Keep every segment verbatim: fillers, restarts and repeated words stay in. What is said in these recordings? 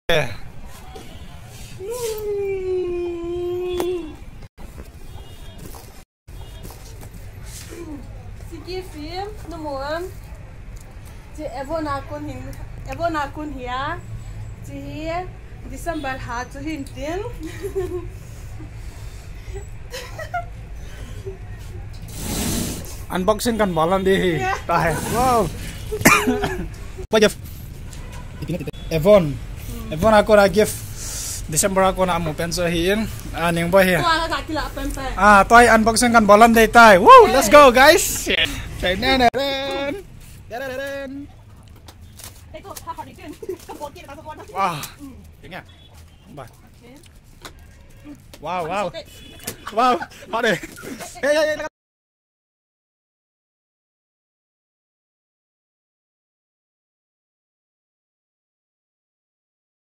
Sigi film, number one. Chi Avon a kon hin, Avon a kon hi a. Chi hi December ha chu hin tin. Unboxing kan bol lan di hi. Yeah. Tahe. Wow. Pajaf. Avon. Avon a kona gift. December a kona amu pen chu ahin. Ah, Ningboi hi. Tua la ka kila pen pen. Ah, tua hi unboxing kan bol lan di tai. Woo, let's go, guys. Ren, ren, ren. Ren, ren, ren. Wow. Wow, wow. Wow. Hot eh. Hey, hey, hey.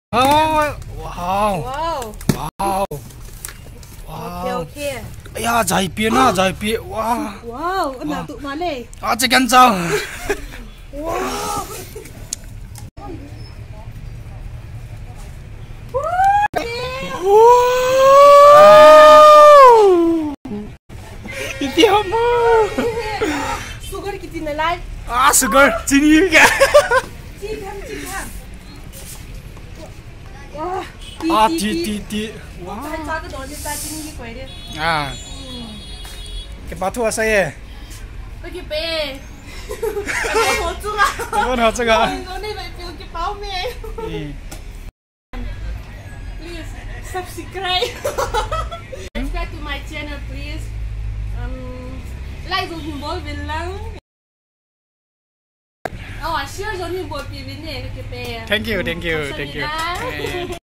Oh, wow. Wow. Wow. Okay, okay. Aya, jai pi na, jai pi. Wow. Wow, ana tu male. Ah, chicken chow. Wow. Wow. Iti hamo. Sugar kiti na lai. Ah, sugar. Chini ka. Chini ham, chini ham. Ah, ti, ti, ti. Wow. Ka cha ka don ni ta chini ni koi de. Ah. Kipa thu asa ye. Ka kipe. Ka ho chu nga. Ka ho chu nga. Ka ho ni ba pi kipa me. Please subscribe. Subscribe to my channel, please. Um, like jong hin bol uvin lang. Oh, share jong hin bol pi uvin ne, ka kipe. Thank you, thank you, thank you. Kamsahamnida. Eh.